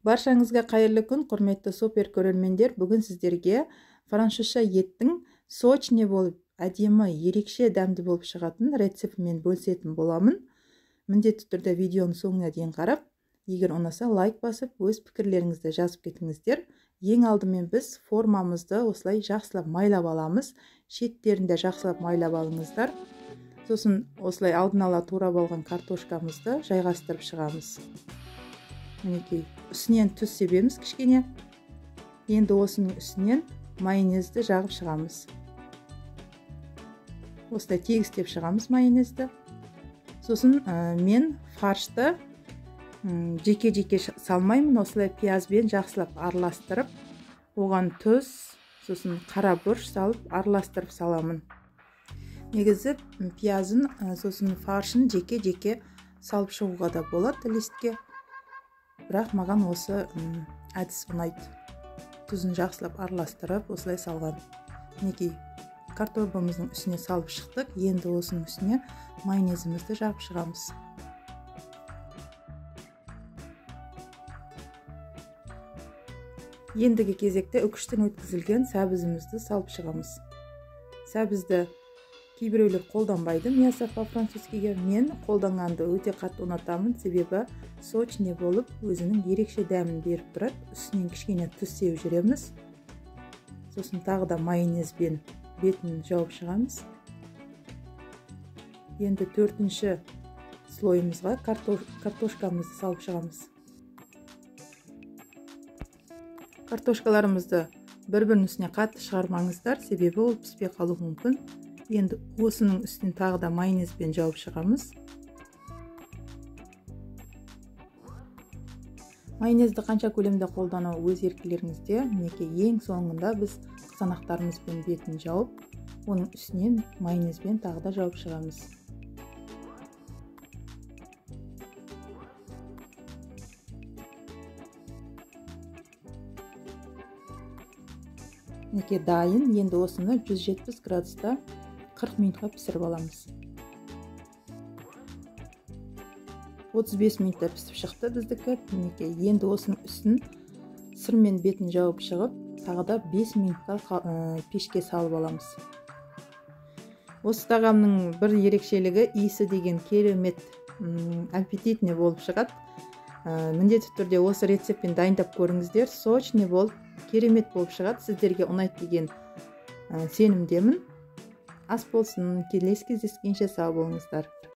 Баршаңызға қайырлы күн, құрметті супер көрермендер. Бүгін сіздерге французша еттің сочный болып, әдемі, ерекше дәмді болып шығатын рецептімен бөлісетін боламын. Міндетті түрде видеоның соңына дейін қарап, егер ұнаса лайк басып, өз пікірлеріңізді жазып кетіңіздер. Ең алдымен біз формамызды осылай жақсылап майлап аламыз. Шеттерін де жақсылап майлап алыңыздар. Сосын осылай алдын ала турап алған картошкамызды жайғастырып шығамыз. Мінекей, үстінен тұз себеміз кішкене. Енді осының үстінен майонезді жағып шығамыз. Осылай тегістеп шығамыз майонезді. Сосын мен фаршты жеке-жеке салмаймын, осылай пиязбен жақсылап араластырып, оған тұз, сосын қара бұрыш салып араластырып саламын. Негізі пиязын, сосын фаршын жеке-жеке салып шығуға да болады листке. Бірақ маған осы әдіс ұнайды. Тұзын жақсылап араластырып, осылай салған. Мінекей, картопымыздың үстіне салып шықтық. Енді осының үстіне майонезімізді жағып шығамыз. Ендігі кезекте үкіштен өткізілген сәбізімізді салып шығамыз. Сәбізді кейбіреулер қолданбайды мясо по-французскиге. Мен қолданғанды өте қатты ұнатамын, себебі сочный болып өзінің ерекше дәмін беріп тұрады. Үстінен кішкене тұз сеуіп жүреміз. Сосын тағы да майонезбен бетін жауып шығамыз. Енді төртінші слойымызға картошкамызды салып шығамыз. Картошкаларымызды бір-бірінің үстіне қатты шығармаңыздар, себебі ол піспей қалуы мүмкін. Енді осының үстін тағы да майонезбен жауып шығамыз. Майонезді қанша көлемде қолдану өз еркілеріңізде. Мінекей, ең соңында біз қызанақтарымызбен бетін жауып, оның үстінен майонезбен тағы да жауып шығамыз. Мінекей, дайын. Енді осыны 170 градуста 40 минутқа пісіріп аламыз. 35 минутта пісіп шықты біздікі. Мінекей, енді осының үстін сырмен бетін жауып шығып, тағы да 5 минутқа пешке салып аламыз. Осы тағамның бір ерекшелігі иісі деген керемет, аппетитный болып шығады. Міндетті түрде осы рецептпен дайындап көріңіздер. Сочный болып, керемет болып шығады. Сіздерге ұнайды деген сенімдемін. Ас болсын, келесі кездескенше сау болыңыздар.